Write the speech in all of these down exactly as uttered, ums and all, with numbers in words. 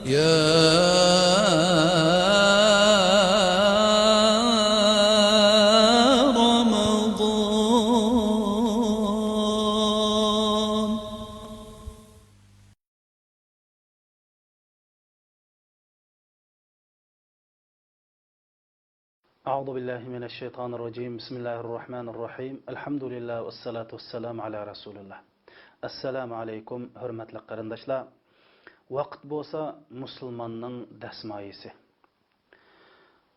يا رمضان. أعوذ بالله من الشيطان الرجيم. بسم الله الرحمن الرحيم. الحمد لله والصلاة والسلام على رسول الله. ئەسسالامۇ ئەلەيكۇم، ھۆرمەتلىك قېرىنداشلار. ۋاقىت بولسا مۇسۇلماننىڭ دەسمايىسى.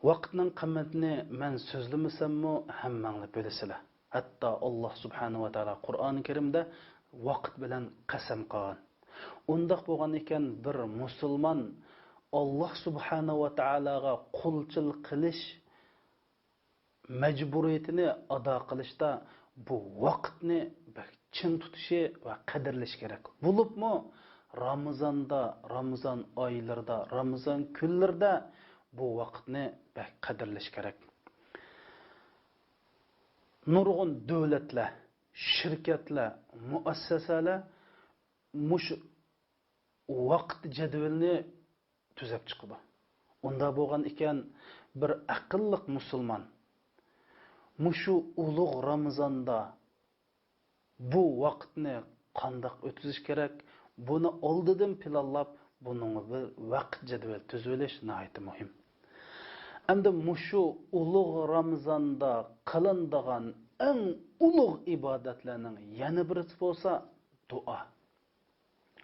ۋاقىتنىڭ قىممىتىنى مەن سۆزلىمىسەممۇ، ھەممەڭلار بىلىسىلەر. ھەتتا ئاللاھ سۇبھانەھۇ ۋە تائالا قۇرئانى كەرىمدە ۋاقىت بىلەن قەسەم قىلغان. ئۇنداق بولغان ئىكەن، بىر مۇسۇلمان ئاللاھ سۇبھانەھۇ ۋە تائالاغا قۇلچىلىق قىلىش مەجبۇرىيىتىنى ئادا قىلىشتا بۇ ۋاقىتنى بەك چىڭ تۇتۇشى ۋە قەدىرلىشى كېرەك. بولۇپمۇ رامىزاندا، رامىزان ئايلىرىدا، رامىزان كۈنلىرىدە بۇ ۋاقىتنى بەك قەدىرلىشى كېرەك. نۇرغۇن دۆلەتلەر، شىركەتلەر، مۇئەسسەسەلەر مۇشۇ ۋاقىت جەدۋىلىنى تۈزەپ چىقىدۇ. ئۇنداق بولغان ئىكەن، بىر ئەقىللىق مۇسۇلمان مۇشۇ ئۇلۇغ رامىزاندا بۇ ۋاقىتنى قانداق ئۆتكۈزۈش كېرەك؟ بۇنى ئالدىدىن پىلانلاپ، بۇنىڭغا بىر ۋاقىت جەدۋىلى تۈزۈۋېلىش ناھايىتى مۇھىم. ئەمدى مۇشۇ ئۇلۇغ رامىزاندا قىلىنىدىغان ئەڭ ئۇلۇغ ئىبادەتلەرنىڭ يەنە بىرسى بولسا دۇئا.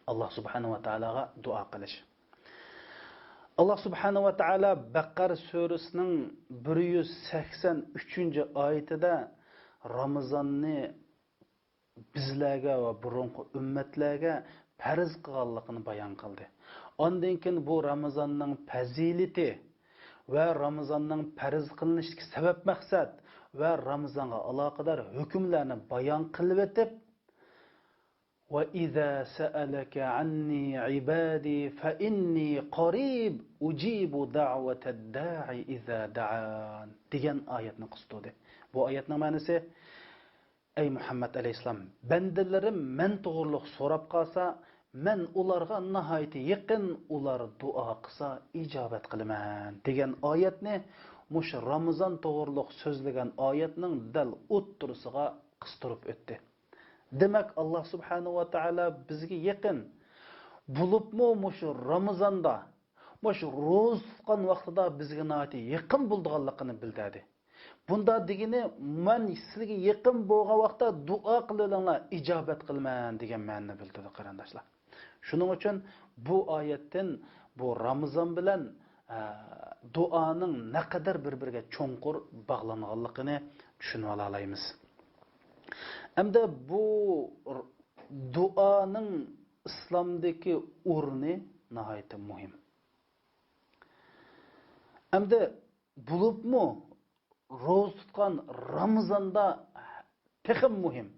ئاللاھ سۇبھانەھۇ ۋە تائالاغا دۇئا قىلىش. ئاللاھ سۇبھانەھۇ ۋە تائالا بەقەرە سۈرىسىنىڭ بىر يۈز سەكسەن ئۈچىنچى ئايىتىدە رامىزاننى بىزلەرگە ۋە بۇرۇنقى ئۈممەتلەرگە پەرز قىلغانلىقىنى بايان قىلدى. ئاندىن كېيىن بۇ رامىزاننىڭ پەزىلىتى ۋە رامىزاننىڭ پەرز قىلىنىشتىكى سەۋەب مەقسەت ۋە رامىزانغا ئالاقىدار ھۆكۈملەرنى بايان قىلىۋېتىپ، وَإِذَا سَأَلَكَ عَنِّي عِبَادِي فَإِنِّي قَرِيبٌ أُجِيبُ دَعْوَةَ الدَّاعِ إِذَا دَعَانِ دېگەن ئايەتنى قىستۇردى. بۇ ئايەتنىڭ مەنىسى، ئەي مۇھەممەد ئەلەيھىسسالام، بەندىلىرىم مەن توغرۇلۇق سوراپ قالسا، مەن ئۇلارغا ناھايىتى يېقىن، ئۇلار دۇئا قىلسا ئىجابەت قىلىمەن دېگەن ئايەتنى مۇشۇ رامىزان توغرۇلۇق سۆزلىگەن ئايەتنىڭ دەل ئوتتۇرىسىغا قىستۇرۇپ ئۆتتى. دېمەك، ئاللاھ سۇبھانەھۇ ۋە تائالا بىزگە يېقىن. بولۇپمۇ مۇشۇ رامىزاندا، مۇشۇ روزا تۇتقان ۋاقتىدا بىزگە ناھايىتى يېقىن بولىدىغانلىقىنى بىلدۈردى. بۇنداق دېگىنى، مەن سىلەرگە يېقىن بولغان ۋاقىتتا دۇئا قىلىۋېلىڭلار، ئىجابەت قىلىمەن دېگەن مەنىنى بىلدۈرىدۇ، قېرىنداشلار. شۇنىڭ ئۈچۈن بۇ ئايەتتىن بۇ رامىزان بىلەن، ئە، دۇئانىڭ نەقەدەر بىر-بىرىگە چوڭقۇر باغلانغانلىقىنى چۈشىنىۋالالايمىز. ئەمدى بۇ ر-، دۇئانىڭ ئىسلامدىكى ئورنى ناھايىتى مۇھىم. ئەمدى بولۇپمۇ روزا تۇتقان رامىزاندا تېخىمۇ مۇھىم.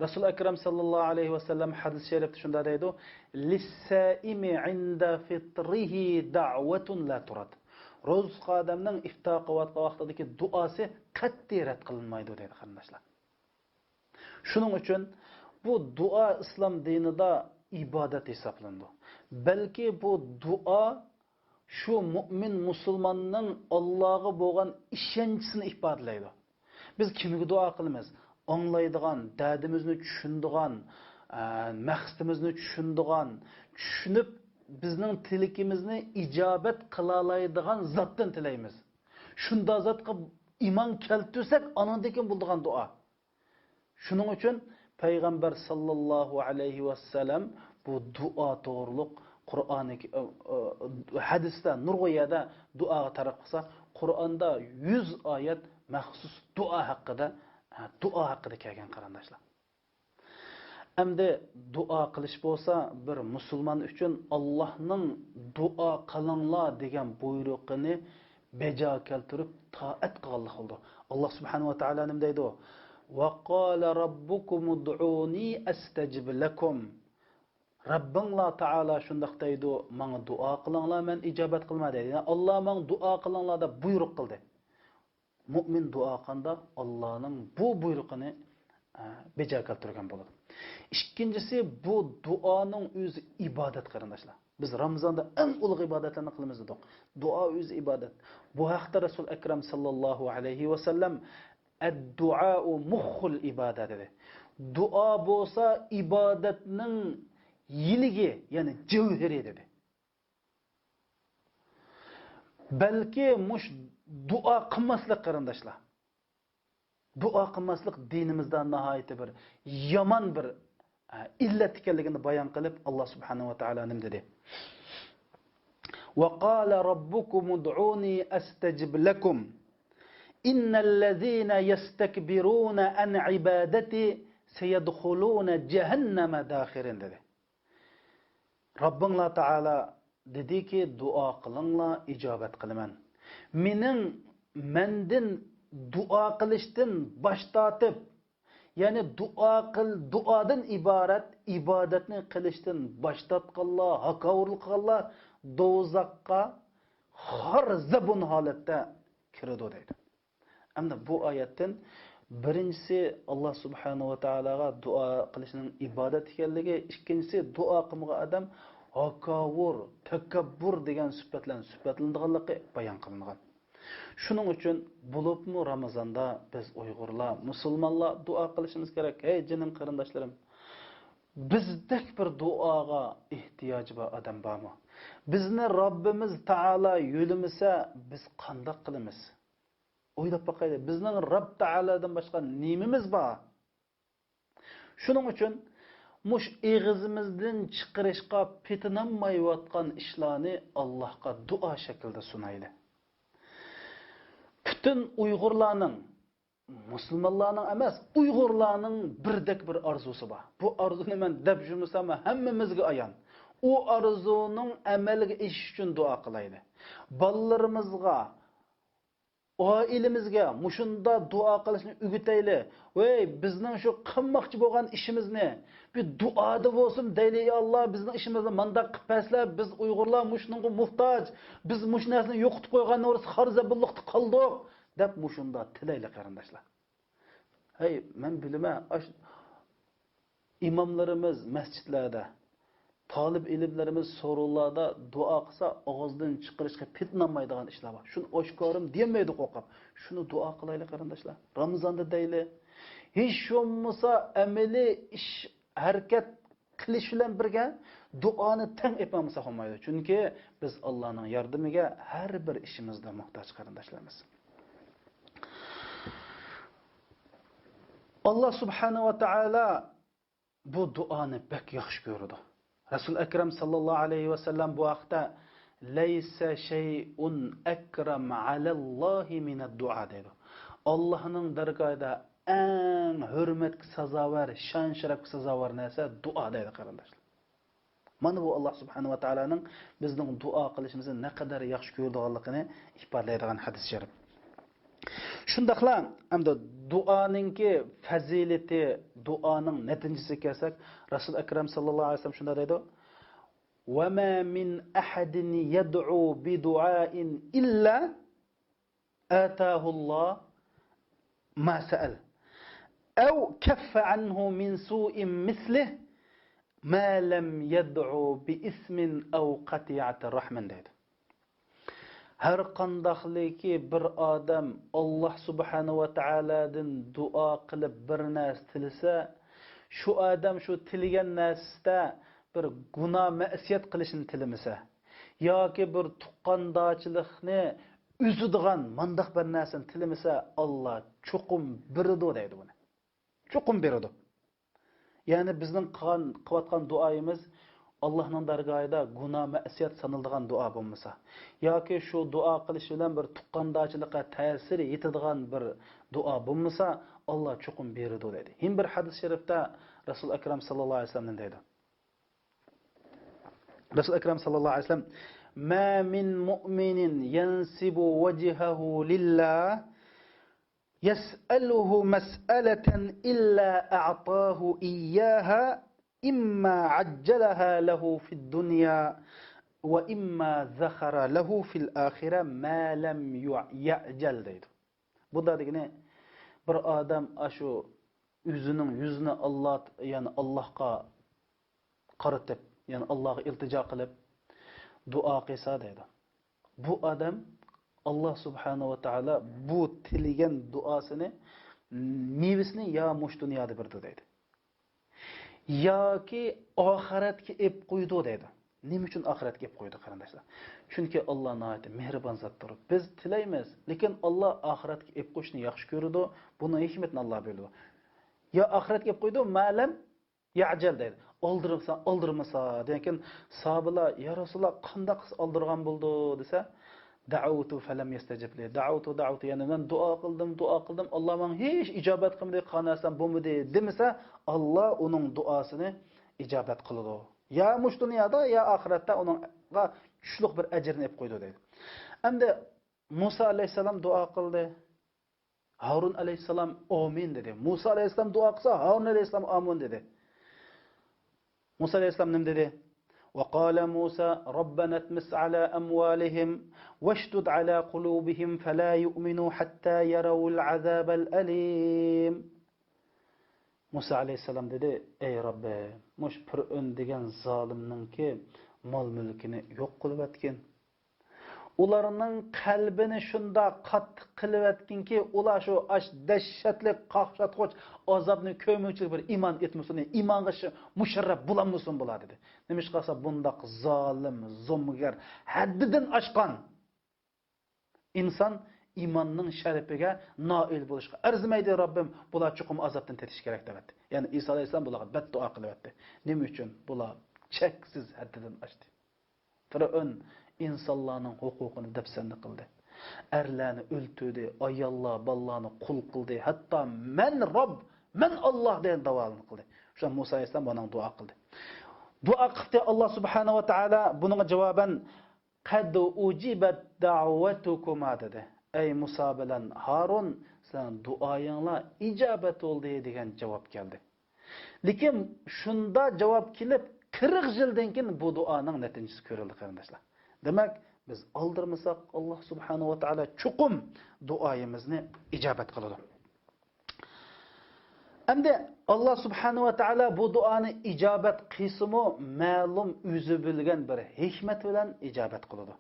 رەسۇل ئەكرەم ساللاللاھۇ ئەلەيھى ۋەسەللەم ھەدىس شەرىپتە شۇنداق دەيدۇ، للصائم عند فطره دعوة لا ترد. روزا تۇتقان ئادەمنىڭ ئىپتار قىلىۋاتقان ۋاقتىدىكى دۇئاسى قەتئىي رەت قىلىنمايدۇ دەيدۇ، قېرىنداشلار. شۇنىڭ ئۈچۈن بۇ دۇئا ئىسلام دىنىدا ئىبادەت ھېسابلىنىدۇ. بەلكى بۇ دۇئا شۇ مۇئمىن مۇسۇلماننىڭ ئاللاغا بولغان ئىشەنچىسىنى ئىپادىلەيدۇ. بىز كىمگە دۇئا قىلىمىز؟ ئاڭلايدىغان، دەردىمىزنى چۈشىنىدىغان، ئە، مەقسىتىمىزنى چۈشىنىدىغان، چۈشىنىپ بىزنىڭ تىلىكىمىزنى ئىجابەت قىلالايدىغان زاتتىن تىلەيمىز. شۇنداق زاتقا ئىمان كەلتۈرسەك، ئانىڭدىن كېيىن بولىدىغان دۇئا. شۇنىڭ ئۈچۈن پەيغەمبەر ساللاللاھۇ ئەلەيھى ۋەسەللەم بۇ دۇئا توغرۇلۇق قۇرئانى، ئە، ئە، ھەدىستە نۇرغۇن يەردە دۇئاغا تەرەپ قىلسا، قۇرئاندا يۈز ئايەت مەخسۇس دۇئا ھەققىدە، ئە، دۇئا ھەققىدە كەلگەن، قېرىنداشلار. ئەمدى دۇئا قىلىش بولسا بىر مۇسۇلمان ئۈچۈن ئاللاھنىڭ دۇئا قىلىڭلار دېگەن بۇيرۇقىنى بەجا كەلتۈرۈپ تائەت قىلغانلىق بولىدۇ. ئاللاھ سۇبھانەھۇ ۋە تائالا نېمە دەيدۇ؟ وقال ربكم ادعوني أستجب لكم. رەببىڭلار تائالا شۇنداق دەيدۇ، ماڭا دۇئا قىلىڭلار، مەن ئىجابەت قىلىمەن دەيدۇ. يەنى ئاللاھ ماڭا دۇئا قىلىڭلار دەپ بۇيرۇق قىلدى. مۇئمىن دۇئا قىلغاندا ئاللاھنىڭ بۇ بۇيرۇقىنى ئە، بېجا كەلتۈرگەن بولىدۇ. ئىككىنچىسى، بۇ دۇئانىڭ ئۆزى ئىبادەت، قېرىنداشلار. بىز رامىزاندا ئەڭ ئۇلۇغ ئىبادەتلەرنى قىلىمىز دېدۇق. دۇئا ئۆزى ئىبادەت. بۇ ھەقتە رەسۇل ئەكرەم ساللاللاھۇ ئەلەيھى ۋەسەللەم، «ئەددۇئائۇ مۇخخۇل ئىبادە» دېدى. دۇئا بولسا ئىبادەتنىڭ يىلىكى، يەنى جەۋھىرى دېدى. بەلكى مۇش دۇئا قىلماسلىق، قېرىنداشلار. دۇئا قىلماسلىق دىنىمىزدا ناھايىتى بىر يامان بىر، ئە، ئىللەت ئىكەنلىكىنى بايان قىلىپ، ئاللا سۇبھانەھۇ ۋە تائالا نېمە دېدى؟ «وقال ربكم ادعوني أستجب لكم إن الذين يستكبرون عن عبادتي سيدخلون جهنم داخرين» دېدى. رەببىڭلار تائالا دېدىكى، دۇئا قىلىڭلار، ئىجابەت قىلىمەن. مېنىڭ، مەندىن دۇئا قىلىشتىن باش تارتىپ، يەنى دۇئا قىل، دۇئادىن ئىبارەت ئىبادەتنى قىلىشتىن باش تارتقانلار، ھاكاۋۇرلۇق قىلغانلار دوزاخقا خار زەبۇن ھالەتتە كىرىدۇ دەيدۇ. ئەمدى بۇ ئايەتتىن بىرىنچىسى، ئاللا سۇبھانەھۇ ۋە تائالاغا دۇئا قىلىشنىڭ ئىبادەت ئىكەنلىكى، ئىككىنچىسى، دۇئا قىلمىغان ئادەم ھاكاۋۇر، تەكەببۇر دېگەن سۈپەتلەرنى سۈپەتلىنىدىغانلىقى بايان قىلىنغان. شۇنىڭ ئۈچۈن بولۇپمۇ رامىزاندا بىز ئۇيغۇرلار، مۇسۇلمانلار دۇئا قىلىشىمىز كېرەك. ھەي جېنىم قېرىنداشلىرىم، بىزدەك بىر دۇئاغا ئېھتىياجى بار ئادەم بارمۇ؟ بىزنى رەببىمىز تائالا يۆلىمىسە، بىز قانداق قىلىمىز؟ ئويلاپ باقايلى، بىزنىڭ رەب تائالادىن باشقا نېمىمىز بار؟ شۇنىڭ ئۈچۈن مۇشۇ ئېغىزىمىزدىن چىقىرىشقا پېتىنالمايۋاتقان ئىشلارنى ئاللاھقا دۇئا شەكلىدە سۇنايلى. پۈتۈن ئۇيغۇرلارنىڭ، مۇسۇلمانلارنىڭ ئەمەس، ئۇيغۇرلارنىڭ بىردەك بىر ئارزۇسى بار. بۇ ئارزۇنى مەن دەپ يۈرمىسەم، ھەممىمىزگە ئايان. ئۇ ئارزۇنىڭ ئەمەلگە ئېشىشى ئۈچۈن دۇئا قىلايلى. بالىلىرىمىزغا، ئائىلىمىزگە مۇشۇنداق دۇئا قىلىشنى ئۆگىتەيلى. ۋەي، بىزنىڭ شۇ قىلماقچى بولغان ئىشىمىزنى بىر دۇئادا بولسۇن دەيلى، يا ئاللا، بىزنىڭ ئىشىمىزنى مانداق قىلىپ بەرسىلە، بىز ئۇيغۇرلار مۇشۇنىڭغا موھتاج، بىز مۇشۇ نەرسىنى يوقىتىپ قويغان بولسا خار زەبۇنلۇقتا قالدۇق، دەپ مۇشۇنداق تىلەيلى، قېرىنداشلار. ھەي، مەن بىلىمەن، ئاش-، ئىماملىرىمىز مەسچىتلەردە، تالىپ ئىلىملىرىمىز سورۇنلاردا دۇئا قىلسا، ئاغزىدىن چىقىرىشقا پېتىنالمايدىغان ئىشلار بار. شۇنى ئاشكارىمۇ دېيەلمەيدۇ قورقۇپ. شۇنى دۇئا قىلايلى، قېرىنداشلار. رامىزاندا دەيلى. ھېچ بولمىسا ئەمەلىي ئىش، ھەرىكەت قىلىش بىلەن بىرگە دۇئانى تەڭ ئېلىپ ماڭمىساق بولمايدۇ. چۈنكى بىز ئاللانىڭ ياردىمىگە ھەر بىر ئىشىمىزدا موھتاج، قېرىنداشلىرىمىز. ئاللا سۇبھانەھۇ ۋە تائالا بۇ دۇئانى بەك ياخشى كۆرىدۇ. رەسۇل ئەكرەم ساللاللاھۇ ئەلەيھى ۋەسەللەم بۇ ھەقتە، لەيسە شەيئۇن ئەكرەم ئەلەللاھى مىنەد دۇئا دەيدۇ. ئاللانىڭ دەرگاھىدا ئەڭ ھۆرمەتكە سازاۋەر، شان-شەرەپكە سازاۋەر نەرسە دۇئا دەيدۇ، قېرىنداشلار. مانا بۇ ئاللا سۇبھانەھۇ ۋە تائالانىڭ بىزنىڭ دۇئا قىلىشىمىزنى نەقەدەر ياخشى كۆرىدىغانلىقىنى ئىپادىلەيدىغان ھەدىس شەرىپ. شۇنداقلا ئەمدى دۇئانىڭكى پەزىلىتى، دۇئانىڭ نەتىجىسىگە كەلسەك، رەسۇل ئەكرەم ساللاللاھۇ ئەلەيھى ۋەسەللەم شۇنداق دەيدۇ، ۋە ما مىن ئەھەدىن يەدئۇ بىدۇئائىن ئىللا ئاتاھۇللا ما سەئەل، ئەۋ كەففە ئەنھۇ مىن سۇئىن مىسلىھ ما لەم يەدئۇ بىئىسمىن ئەۋ قەتىئەتى رەھمىن دەيدۇ. ھەر قانداقلىكى بىر ئادەم ئاللا سۇبھانەھۇ ۋە تائالادىن دۇئا قىلىپ بىر نەرسە تىلىسە، شۇ ئادەم شۇ تىلىگەن نەرسىسىدە بىر گۇناھ مەسىيەت قىلىشنى تىلىمىسە، ياكى بىر تۇغقاندارچىلىقنى ئۈزىدىغان مانداق بىر نەرسىنى تىلىمىسە، ئاللا چوقۇم بېرىدۇ دەيدۇ بۇنى. چوقۇم بېرىدۇ. يەنى بىزنىڭ قىلغان، قىلىۋاتقان دۇئايىمىز ئاللانىڭ دەرگاھىدا گۇناھ مەسىيەت سانىلىدىغان دۇئا بولمىسا، ياكى شۇ دۇئا قىلىش بىلەن بىر تۇغقاندارچىلىققا تەسىر يېتىدىغان بىر دۇئا بولمىسا، ئاللا چوقۇم بېرىدۇ دەيدۇ. يەنە بىر ھەدىس شەرىپتە رەسۇل ئەكرەم ساللاللاھۇ ئەلەيھى ۋەسەللەم نېمە دەيدۇ؟ رەسۇل ئەكرەم ساللاللاھۇ ئەلەيھى ۋەسەللەم، ما مىن مۇئمىنىن يەنسىبۇ ۋەجھەھۇ لىللاھ يەسئەلۇھۇ مەسئەلەتەن ئىللا ئەئتاھۇ ئىيياھا ئىمما ئەججەلەھا لەھۇ فىددۇنيا ۋە ئىمما زەخەرە لەھۇ فىل ئاخىرە ما لەم يەئجەل دەيدۇ. بۇندا دېگىنى، بىر ئادەم ئاشۇ ئۆزىنىڭ يۈزىنى ئاللا، يەنى ئاللاغا قارىتىپ، يەنى ئاللاغا ئىلتىجا قىلىپ دۇئا قىلسا دەيدۇ، بۇ ئادەم ئاللا سۇبھانەھۇ ۋە تائالا بۇ تىلىگەن دۇئاسىنى مېۋىسىنى يا مۇشۇ دۇنيادا بېرىدۇ دەيدۇ. ياكى ئاخىرەتكە ئېلىپ قويىدۇ دەيدۇ. نېمە ئۈچۈن ئاخىرەتكە ئېلىپ قويىدۇ، قېرىنداشلار؟ چۈنكى ئاللا ناھايىتى مېھرىبان زاتتۇر. بىز تىلەيمىز، لېكىن ئاللا ئاخىرەتكە ئېلىپ قويۇشنى ياخشى كۆرىدۇ. بۇنىڭ ھېكمىتىنى ئاللا بىلىدۇ. يا ئاخىرەتكە ئېلىپ قويىدۇ، مەلەم يەجەل دەيدۇ. ئالدىرمىسا، ئالدىرمىسا دېگەن كېيىن ساھابىلار، يا رەسۇلاللا، قانداق قىلسا ئالدىرىغان بولىدۇ دېسە، دەئەۋتۇ فەلەم يەستەجىب لى، دەئەۋتۇ، دەئەۋتۇ، يەنى مەن دۇئا قىلدىم، دۇئا قىلدىم، ئاللا ماڭا ھېچ ئىجابەت قىلمىدى، قىلغان نەرسەم بولمىدى دېمىسە، ئاللا ئۇنىڭ دۇئاسىنى ئىجابەت قىلىدۇ. يا مۇشۇ دۇنيادا، يا ئاخىرەتتە ئۇنىڭغا چۈشلۈك بىر ئەجىرنى ئېلىپ قويىدۇ دەيدۇ. ئەمدى مۇسا ئەلەيھىسسالام دۇئا قىلدى. ھارۇن ئەلەيھىسسالام ئامىن دېدى. مۇسا ئەلەيھىسسالام دۇئا قىلسا، ھارۇن ئەلەيھىسسالام ئامىن دېدى. مۇسا ئەلەيھىسسالام نېمە دېدى؟ وقال موسى ربنا اطمس على أموالهم واشدد على قلوبهم فلا يؤمنوا حتى يروا العذاب الأليم. مۇسا ئەلەيھىسسالام دېدى، ئەي رەببىم، مۇشۇ پىرئون دېگەن زالىمنىڭكى مال-مۈلكىنى يوق قىلىۋەتكىن. ئۇلارنىڭ قەلبىنى شۇنداق قاتتىق قىلىۋەتكىنكى، ئۇلار شۇ ئاش دەھشەتلىك قاقشاتقۇچ ئازابنى كۆرمىگۈچىلىك بىر ئىمان ئېيتمىسۇن، ئىمانغا شۇ مۇشەررەپ بولالمىسۇن بۇلار دېدى. نېمىشقا دېسە بۇنداق زالىم، زومىگەر، ھەددىدىن ئاشقان ئىنسان ئىماننىڭ شەرىپىگە نائىل بولۇشقا ئەرزىمەيدۇ، رەببىم، بۇلار چوقۇم ئازابتىن تېتىشى كېرەك دەۋەتتى. يەنى ئىسا ئەلەيھىسسالام بۇلارغا بەددۇئا قىلىۋەتتى. نېمە ئۈچۈن؟ بۇلار چەكسىز ھەددىدىن ئاشتى. پىرئون ئىنسانلارنىڭ ھوقۇقىنى دەپسەندە قىلدى. ئەرلەرنى ئۆلتۈردى، ئاياللار، بالىلارنى قۇل قىلدى. ھەتتا مەن رەب، مەن ئاللا دېگەن داۋالىنى قىلدى. شۇ مۇسا ئەلەيھىسسالام بۇنىڭغا دۇئا قىلدى. دۇئا قىلدى، ئاللا سۇبھانەھۇ ۋە تائالا بۇنىڭغا جاۋابەن قەد ئۇجىبەت دەئۋەتۇكۇما دېدى. ئەي مۇسا بىلەن ھارۇن، سىلەرنىڭ دۇئايىڭلار ئىجابەت بولدى دېگەن جاۋاب كەلدى. لېكىن شۇندا جاۋاب كېلىپ، قىرىق يىلدىن كېيىن بۇ دۇئانىڭ نەتىجىسى كۆرۈلدى، قېرىنداشلار. دېمەك، بىز ئالدىرمىساق، ئاللا سۇبھانەھۇ ۋە تائالا چوقۇم دۇئايىمىزنى ئىجابەت قىلىدۇ. ئەمدى ئاللا سۇبھانەھۇ ۋە تائالا بۇ دۇئانى ئىجابەت قىلسىمۇ، مەلۇم ئۆزى بىلگەن بىر ھېكمەت بىلەن ئىجابەت قىلىدۇ.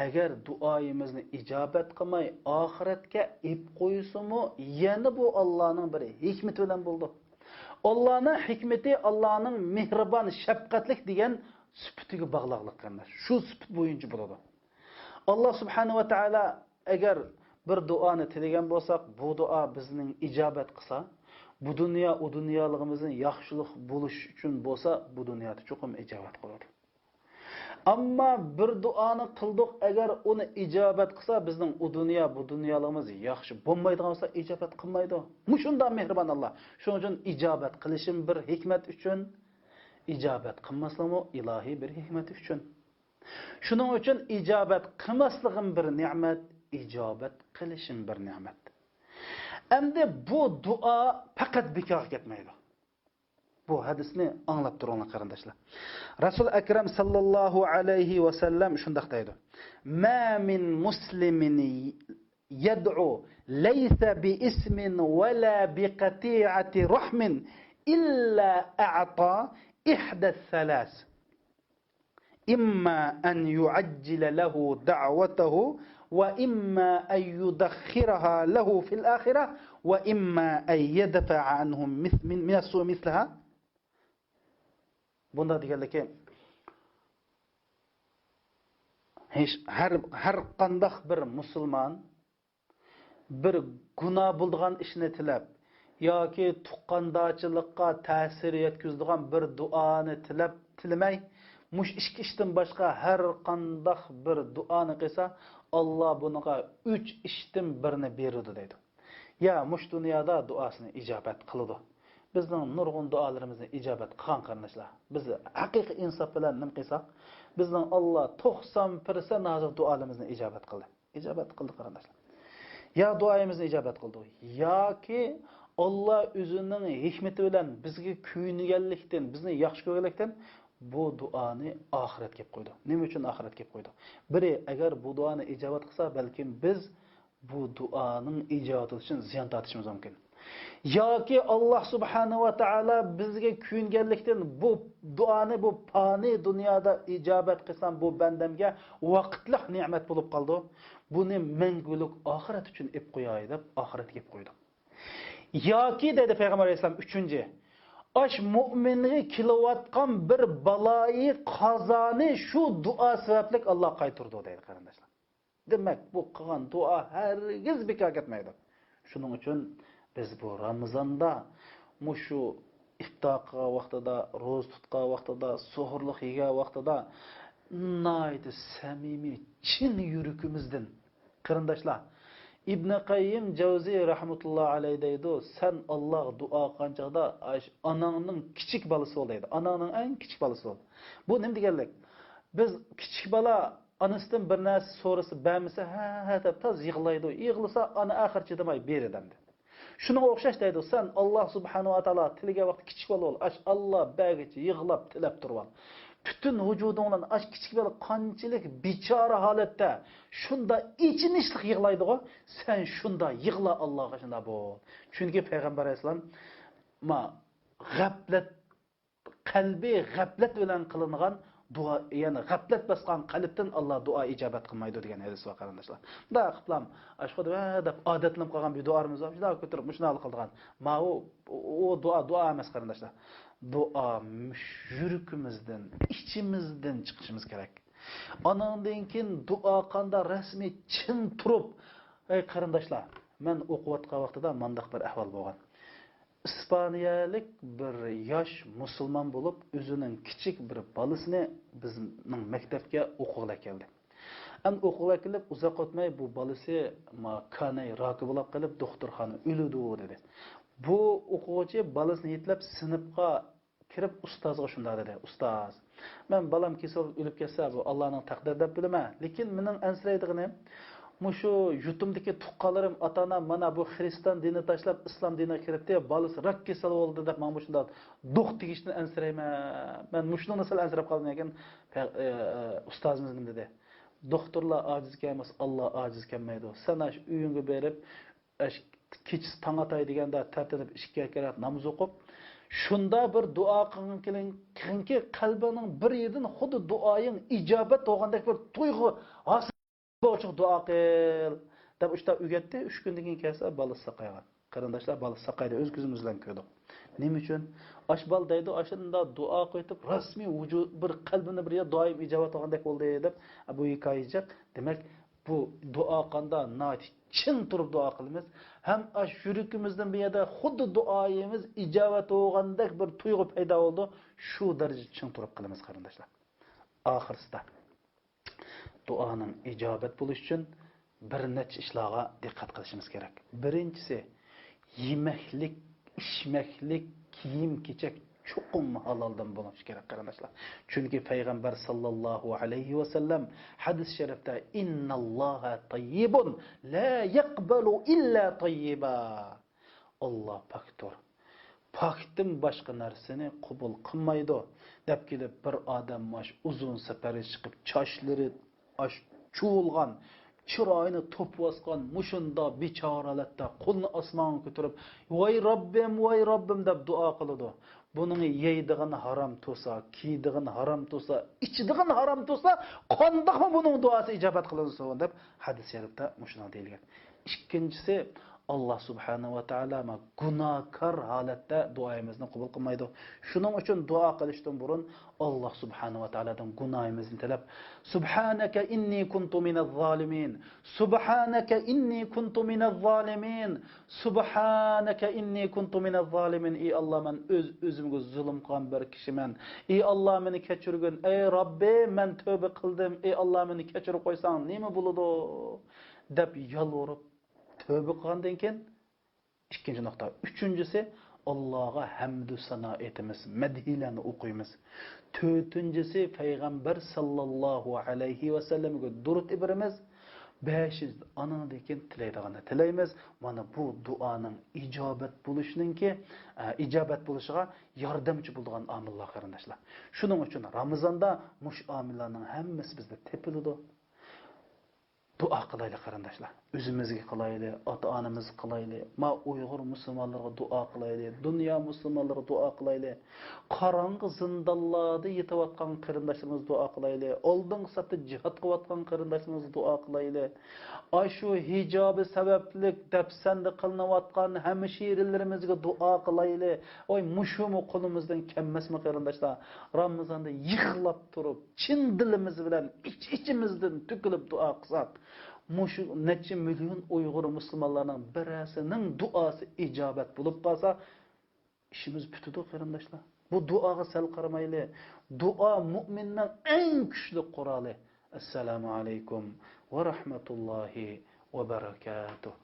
ئەگەر دۇئايىمىزنى ئىجابەت قىلماي، ئاخىرەتكە ئېلىپ قويسىمۇ، يەنە بۇ ئاللانىڭ بىر ھېكمىتى بىلەن بولىدۇ. ئاللانىڭ ھېكمىتى، ئاللانىڭ مېھرىبان، شەپقەتلىك دېگەن سۈپىتىگە باغلىقلىق، قېرىنداش. شۇ سۈپىت بويىچە بولىدۇ. ئاللا سۇبھانەھۇ ۋە تائالا ئەگەر بىر دۇئانى تىلىگەن بولساق، بۇ دۇئا بىزنىڭ ئىجابەت قىلسا، بۇ دۇنيا، ئۇ دۇنيالىقىمىزنى ياخشىلىق بولۇش ئۈچۈن بولسا، بۇ دۇنيادا چوقۇم ئىجابەت قىلىدۇ. ئەمما بىر دۇئانى قىلدۇق، ئەگەر ئۇنى ئىجابەت قىلسا، بىزنىڭ ئۇ دۇنيا، بۇ دۇنيالىقىمىز ياخشى بولمايدىغان بولسا، ئىجابەت قىلمايدۇ. مۇشۇنداق مېھرىبان ئاللا. شۇنىڭ ئۈچۈن ئىجابەت قىلىشىمۇ بىر ھېكمەت ئۈچۈن، ئىجابەت قىلماسلىقىمۇ ئىلاھىي بىر ھېكمەت ئۈچۈن. شۇنىڭ ئۈچۈن ئىجابەت قىلماسلىقىم بىر نېمەت، ئىجابەت قىلىشىم بىر نېمەت. ئەمدى بۇ دۇئا پەقەت بىكارغا كەتمەيدۇ. بۇ ھەدىسنى ئاڭلاپ تۇرۇڭلار، قېرىنداشلار. رەسۇل ئەكرەم ساللاللاھۇ ئەلەيھى ۋەسەللەم شۇنداق دەيدۇ: ما من مسلم يدعو ليس باسم ولا بقطيعة رحم إلا أعطاه إحدى الثلاث. إما أن يعجل له دعوته، وإما أن يدخرها له في الآخرة، وإما أن يدفع عنه مث-، من، من السوء مثلها. بۇنداق دېگەنلىكى، ھېچ، ھەر، ھەر قانداق بىر مۇسۇلمان بىر گۇناھ بولىدىغان ئىشنى تىلەپ ياكى تۇغقاندارچىلىققا تەسىر يەتكۈزىدىغان بىر دۇئانى تىلەپ، تىلىمەي، مۇشۇ ئىككى ئىشتىن باشقا ھەر قانداق بىر دۇئانى قىلسا، ئاللا بۇنىڭغا ئۈچ ئىشتىن بىرنى بېرىدۇ دەيدۇ. يا مۇشۇ دۇنيادا دۇئاسىنى ئىجابەت قىلىدۇ. بىزنىڭ نۇرغۇن دۇئالىرىمىزنى ئىجابەت قىلغان، قېرىنداشلار. بىز ھەقىقىي ئىنساپ بىلەن نېمە قىلساق، بىزنىڭ ئاللا توقسان پىرسەنت ھازىر دۇئالىرىمىزنى ئىجابەت قىلدى. ئىجابەت قىلدى، قېرىنداشلار. يا دۇئايىمىزنى ئىجابەت قىلدى، ياكى ئاللا ئۆزىنىڭ ھېكمىتى بىلەن بىزگە كۆيۈنگەنلىكتىن، بىزنى ياخشى كۆرگەنلىكتىن بۇ دۇئانى ئاخىرەتكە ئېلىپ قويدى. نېمە ئۈچۈن ئاخىرەتكە ئېلىپ قويدى؟ بىرى، ئەگەر بۇ دۇئانى ئىجابەت قىلسا، بەلكىم بىز بۇ دۇئانىڭ ئىجابەت بولۇشىدىن زىيان تارتىشىمىز مۇمكىن. ياكى ئاللاھ سۇبھانەھۇ ۋە تائالا بىزگە كۆيۈنگەنلىكتىن بۇ دۇئانى بۇ پانىي دۇنيادا ئىجابەت قىلسام، بۇ بەندەمگە ۋاقىتلىق نېمەت بولۇپ قالىدۇ، بۇنى مەڭگۈلۈك ئاخىرەت ئۈچۈن ئېلىپ قوياي دەپ ئاخىرەتكە ئېلىپ قويىدۇ. ياكى دەيدۇ پەيغەمبەر ئەلەيھىسسالام، ئۈچىنچى، ئاش مۇئمىنگە كېلىۋاتقان بىر بالايى قازانى شۇ دۇئا سەۋەبلىك ئاللاھ قايتۇرىدۇ دەيدۇ، قېرىنداشلار. دېمەك، بۇ قىلغان دۇئا ھەرگىز بىكار كەتمەيدۇ. شۇنىڭ ئۈچۈن بىز بۇ رامىزاندا مۇشۇ ئىپتار قىلغان ۋاقتىدا، روزا تۇتقان ۋاقتىدا، سوھۇرلۇق يېگەن ۋاقتىدا ناھايىتى سەمىمىي، چىن يۈرىكىمىزدىن، قېرىنداشلار، ئىبنى قەييىم جەۋزى رەھمەتۇللا ئەلەيھ دەيدۇ، سەن ئاللاغا دۇئا قىلغان چاغدا ئاش-، ئاناڭنىڭ كىچىك بالىسى بول دەيدۇ. ئاناڭنىڭ ئەڭ كىچىك بالىسى بول. بۇ نېمە دېگەنلىك؟ بىز كىچىك بالا ئانىسىدىن بىر نەرسە سورىسا، بەرمىسە، ھە، ھە دەپ تاز يىغلايدۇ. يىغلىسا، ئانا ئاخىر چىدىماي بېرىدۇ ئەمدى. شۇنىڭغا ئوخشاش دەيدۇ، سەن ئاللاھ سۇبھانەھۇ ۋە تائالا تىلىگەن ۋاقىت كىچىك بالا بول، ئاش ئاللاھ بەرگىچە يىغلاپ، تىلەپ تۇرۇۋال. پۈتۈن ۋۇجۇدۇڭ بىلەن ئاش كىچىك بالا قانچىلىك بىچارە ھالەتتە، شۇندا ئېچىنىشلىق يىغلايدىغۇ، سەن شۇندا يىغلا ئاللاغا شۇندا بول. چۈنكى پەيغەمبەر ئەلەيھىسسالام ما غەپلەت قەلبى غەپلەت بىلەن قىلىنغان دۇئا، يەنى غەپلەت باسقان قەلبتىن ئاللاھ دۇئا ئىجابەت قىلمايدۇ دېگەن ھەدىس بار، قېرىنداشلار. مۇنداق قىلىپلام، ئاشۇ خۇددى ۋە دەپ ئادەتلىنىپ قالغان بىر دۇئامىز بار، شۇنداق كۆتۈرۈپ مۇشۇنداق قىلىدىغان. ماۋۇ، ئۇ دۇئا، دۇئا ئەمەس، قېرىنداشلار. دۇئا مۇش-، يۈرىكىمىزدىن، ئىچىمىزدىن چىقىشىمىز كېرەك. ئاناندىن كېيىن دۇئا قاندا رەسمىي چىن تۇرۇپ، ئەي قېرىنداشلار، مەن ئوقۇۋاتقان ۋاقتىدا مانداق بىر ئەھۋال بولغان. ئىسپانىيەلىك بىر ياش مۇسۇلمان بولۇپ، ئۆزىنىڭ كىچىك بىر بالىسىنى بىزنىڭ مەكتەپكە ئوقۇغىلى كەلدى. ئەمدى ئوقۇغىلى كېلىپ، ئۇزاق ئۆتمەي بۇ بالىسى ما-، كاناي راكى بولاپ قېلىپ، دوختۇرخانا ئۆلىدۇ دېدى. بۇ ئوقۇغۇچى بالىسىنى يېتىلەپ سىنىپقا كىرىپ ئۇستازغا شۇنداق دېدى، ئۇستاز، مەن بالام كېسەل بولۇپ ئۆلۈپ كەتسە، بۇ ئاللانىڭ تەقدىرى دەپ بىلىمەن. لېكىن مېنىڭ ئەنسىرەيدىغىنىم، مۇشۇ يۇرتۇمدىكى تۇغقانلىرىم، ئاتا-ئانام مانا بۇ خىرىستان دىنىنى تاشلاپ، ئىسلام دىنىغا كىرىپتى، بالىسى راك كېسەل بولدى دەپ ماڭا مۇشۇنداق دوق تېگىشتىن ئەنسىرەيمەن. مەن مۇشۇنىڭدىن سەل ئەنسىرەپ قالدىم. لېكىن پە-، ئە، ئە، ئۇستازىمىز نېمە دېدى؟ دوختۇرلار ئاجىز كەلمىسە، ئاللا ئاجىز كەلمەيدۇ. سەن ئاشۇ ئۆيۈڭگە بېرىپ، ئەش-، كېچىسى تاڭ ئاتاي دېگەندە تەرتىنىپ ئىككى رەكەت ناماز ئوقۇپ، شۇنداق بىر دۇئا قىلغىن-، قىلغىنكى، قەلبىڭنىڭ بىر يېرىدىن خۇددى دۇئايىڭ ئىجابەت بولغاندەك بىر تۇيغۇ ھاسىل بولغۇچىغا دۇئا قىل، دەپ ئۇشتا ئۆگەتتى. ئۈچ كۈندىن كېيىن كەلسە، بالىسى ساقايغان. قېرىنداشلار، بالىسى ساقايدى، ئۆز كۆزىمىز بىلەن كۆردۇق. نېمە ئۈچۈن؟ ئاش بالا دەيدۇ، ئاشۇنداق دۇئا قىلىپ، رەسمىي ۋۇجۇ-، بىر قەلبىنى بىر يەر دائىم ئىجابەت بولغاندەك بولدى، دەپ بۇ ھېكايە جىق. دېمەك، بۇ دۇئا قاندا ناھايىتى چىڭ تۇرۇپ دۇئا قىلىمىز. ھەم ئاش يۈرىكىمىزدىن بۇ يەردە خۇددى دۇئايىمىز ئىجابەت بولغاندەك بىر تۇيغۇ پەيدا بولىدۇ. شۇ دەرىجىدە چىڭ تۇرۇپ قىلىمىز، قېرىنداشلار. ئاخىرسىدا، دۇئانىڭ ئىجابەت بولۇشى ئۈچۈن بىر نەچچە ئىشلارغا دىققەت قىلىشىمىز كېرەك. بىرىنچىسى، يېمەكلىك، ئىچمەكلىك، كىيىم-كېچەك چوقۇم ھالالدىن بولۇشى كېرەك، قېرىنداشلار. چۈنكى پەيغەمبەر ساللاللاھۇ ئەلەيھى ۋەسەللەم ھەدىس شەرىپتە، «ئىنناللاھە تەييىبۇن لا يەقبەلۇ ئىللا تەييىبا.» ئاللا پاكتۇر. پاكتىن باشقا نەرسىنى قوبۇل قىلمايدۇ، دەپ كېلىپ، بىر ئادەم ئاش ئۇزۇن سەپەرگە چىقىپ، چاچلىرى ئاش چۇۋۇلغان، چىرايىنى توپا باسقان، مۇشۇنداق بىچارە ھالەتتە قولىنى ئاسمانغا كۆتۈرۈپ، «ۋاي رەببىم، ۋاي رەببىم» دەپ دۇئا قىلىدۇ. بۇنىڭ يەيدىغىنى ھارام تۇرسا، كىيىدىغىنى ھارام تۇرسا، ئىچىدىغىنى ھارام تۇرسا، قانداقمۇ بۇنىڭ دۇئاسى ئىجابەت قىلىنسۇن، دەپ ھەدىس شەرىپتە مۇشۇنداق دېيىلگەن. ئىككىنچىسى، ئاللا سۇبھانەھۇ ۋە تائالا ما گۇناھكار ھالەتتە دۇئايىمىزنى قوبۇل قىلمايدۇ. شۇنىڭ ئۈچۈن دۇئا قىلىشتىن بۇرۇن ئاللا سۇبھانەھۇ ۋە تائالادىن گۇناھىمىزنى تىلەپ، سۇبھانەكە ئىننى كۇنتۇ مىنەز زالىمىن، سۇبھانەكە ئىننى كۇنتۇ مىنەز زالىمىن، سۇبھانەكە ئىننى كۇنتۇ مىنەز زالىمىن. ئى ئاللا، مەن ئۆز-ئۆزۈمگە زۇلۇم قىلغان بىر كىشىمەن. ئى ئاللا، مېنى كەچۈرگىن. ئەي رەببى، مەن تۆبە قىلدىم. ئى ئاللا، مېنى كەچۈرۈپ قويساڭ نېمە بولىدۇ؟ دەپ يالۋۇرۇپ، تۆبە قىلغاندىن كېيىن، ئىككىنچى نۇقتا. ئۈچىنچىسى، ئاللاغا ھەمدۇ سانا ئېيتىمىز، مەدھىيلەرنى ئوقۇيمىز. تۆتىنچىسى، پەيغەمبەر ساللاللاھۇ ئەلەيھى ۋەسەللەمگە دۇرۇت ئېبىرىمىز. بەشىنچى، ئانىڭدىن كېيىن تىلەيدىغاننى تىلەيمىز. مانا بۇ دۇئانىڭ ئىجابەت بولۇشىنىڭكى، ئە، ئىجابەت بولۇشىغا ياردەمچى بولىدىغان ئامىللار، قېرىنداشلار. شۇنىڭ ئۈچۈن رامىزاندا مۇشۇ ئامىللارنىڭ ھەممىسى بىزدە تېپىلىدۇ. دۇئا قىلايلى، قېرىنداشلار. ئۆزىمىزگە قىلايلى، ئاتا-ئانىمىزغا قىلايلى، ما ئۇيغۇر مۇسۇلمانلىرىغا دۇئا قىلايلى، دۇنيا مۇسۇلمانلىرىغا دۇئا قىلايلى. قاراڭغۇ زىندانلاردا يېتىۋاتقان قېرىنداشلىرىمىزغا دۇئا قىلايلى. ئالدىنقى سەپتە جىھاد قىلىۋاتقان قېرىنداشلىرىمىزغا دۇئا قىلايلى. ئاشۇ ھىجابى سەۋەبلىك دەپسەندە قىلىنىۋاتقان ھەمشىرىلىرىمىزگە دۇئا قىلايلى. ۋاي، مۇشۇمۇ قولىمىزدىن كەلمەسمۇ، قېرىنداشلار؟ رامىزاندا يىغلاپ تۇرۇپ، چىن دىلىمىز بىلەن ئىچ-ئىچىمىزدىن تۆكۈلۈپ دۇئا قىلساق، مۇشۇ نەچچە مىليون ئۇيغۇر مۇسۇلمانلارنىڭ بىرەرسىنىڭ دۇئاسى ئىجابەت بولۇپ قالسا، ئىشىمىز پۈتىدۇ، قېرىنداشلار. بۇ دۇئاغا سەل قارىمايلى. دۇئا مۇئمىننىڭ ئەڭ كۈچلۈك قورالى. ئەسسالامۇ ئەلەيكۇم ۋە رەھمەتۇللاھى ۋە بەرەكاتۇھ.